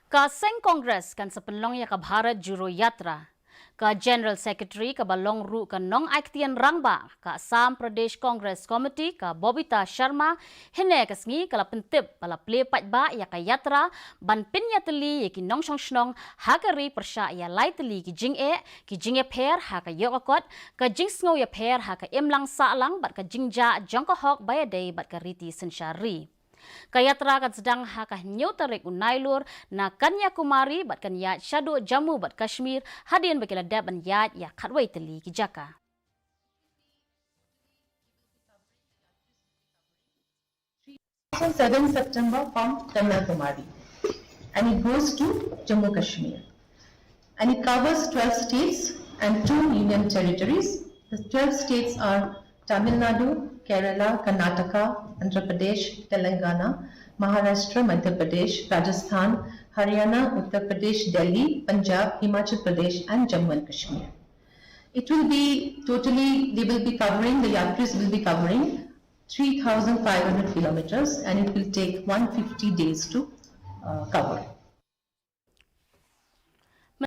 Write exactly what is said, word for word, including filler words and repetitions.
Ka seng Congress kan sa pynlong ïa ka Bharat Jodo Yatra. Ka General Secretary kaba long ruh ka nongai ktien rangbah ka Assam Pradesh Congress Committee, ka Bobita Sharma, hynne ka sngi ka la pyntip ba la plie paidbah ïa ka yatra ban pynïatylli ïa ki nongshong shnong ha ka ri pyrshah ïa lai tylli ki jingeh, ki jingïapher ha ka ïoh ka kot, ka jingsngew ïapher ha ka imlang sahlang bad ka jingjah jong ka hok ba ïadei bad ka riti synshar ri. Ka yatra kan sdang ha ka hynñiew tarik u Nailur na Kanyakumari bad kan ïaid shaduh Jammu bad Kashmir hadien ba ki la dep ban ïaid ïa khatwei tylli ki jaka. On seventh September from Kanyakumari, and it goes to Jammu Kashmir. And it covers twelve states and two union territories. The twelve states are Tamil Nadu, Kerala, Karnataka, Andhra Pradesh, Telangana, Maharashtra, Madhya Pradesh, Rajasthan, Haryana, Uttar Pradesh, Delhi, Punjab, Himachal Pradesh, and Jammu and Kashmir. It will be totally, they will be covering, the yatris will be covering three thousand five hundred kilometers, and it will take one fifty days to uh, cover.